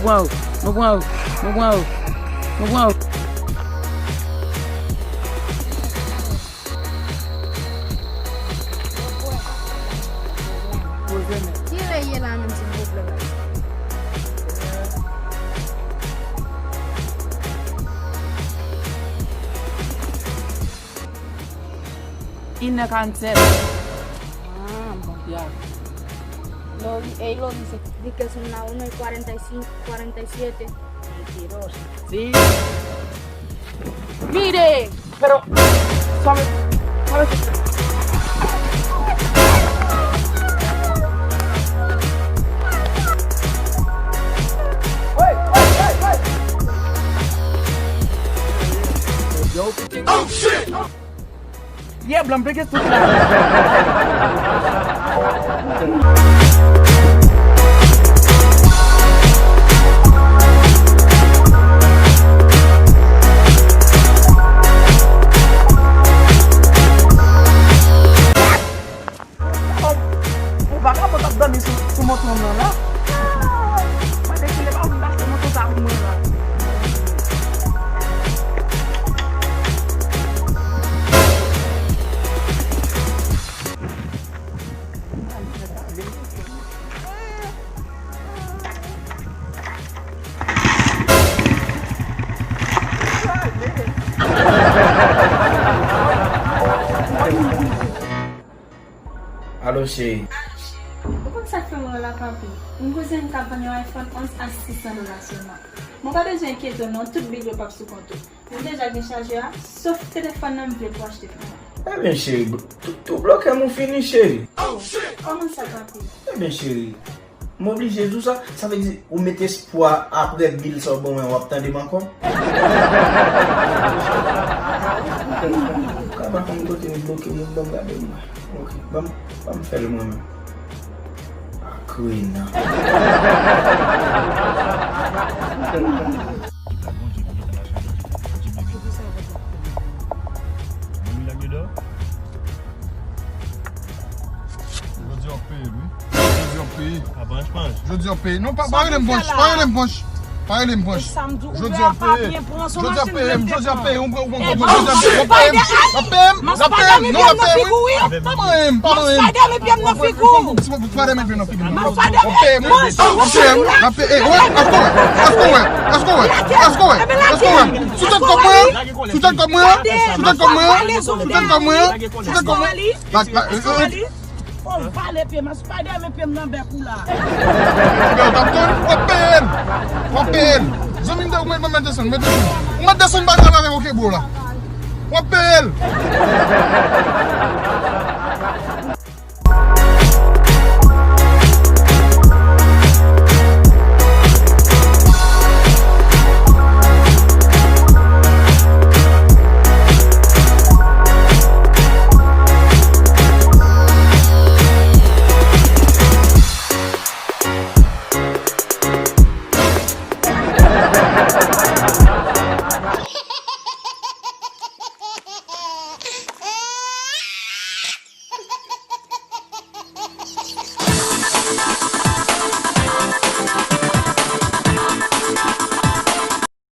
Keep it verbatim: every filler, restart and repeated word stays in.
Pran w, nou pran w, nou pran w, nou pran w. Kilè ye la menm silvouplè? Inè karannsèt. Ah, bon. Ya. Lori, ey, Lori, se di ke son la uno y cuarenta y cinco, cuarenta y siete. Mentiroso. Sí. Mire, pero, suave, suave. Wey, wey, wey, wey. Oh, shit! Ye blan peke tout la. Yon vagabon t ap dòmi sou, sou moto m nan la. Mwen dekile pa vin achte moto sa pou mwen la. Alo, cheri. Ou konn sa k fè m rele w la, papi? M kouzen m ka vann yon iPhone onz a sis san dola sèlman. Mwen pa bezwen enkyete w non, tout bil yo p ap sou kont ou. Mwen deja gen chajè a, sof telefòn nan m vle pou w achte pou mwen. Ebyen, cheri, tou, tou bloke m ou fini, cheri. Oh, kòman sa, papi? Ebyen, cheri, m oblije di w sa. Sa vle di ou met espwa apre bil sa w ban mwen, w ap tande m ankò? Kaba konn kote m bloke moun, ban m gade mwen. Ok, ban m, ban m fè l mwen menm. Akrena. Jodi a w peye, wi. Jodi a w peye. Jodi a w peye. Non, pa, pa rele m Panch. Pa rele m Panch. Pa rele m Panch. Jodi a w peye. Jodi a w peye. Jodi a w peye. Ou pran, ou pran, ou pran. Jodi a w peye. W ap peye m. W ap peye m. W ap peye m. Non, w ap peye m, wi. Pa manyen m. Pa manyen m. Spider-Man pye nan figi m. W ap peye m, wi. W ap peye m. W ap peye m. W ap peye, eh, wè. Èske w wè? Èske w wè? Èske w wè? Èske w wè? Sou tèt kòb mwen an. Sou tèt kòb mwen an. Sou tèt kòb mwen an. Sou tèt kòb mwen an. Sou tèt kòb mwen an. La, la, eh, eh. Fò w vale pye m, Spider-Man pye m nan bèk ou la. Ebyen, w t ap tann, w ap peye m. W ap peye m. Zanmi m, mwen, mwen, mwen desann, mwen desann. Mwen desann bagay la avèk, ok, bro la. W ap peye l.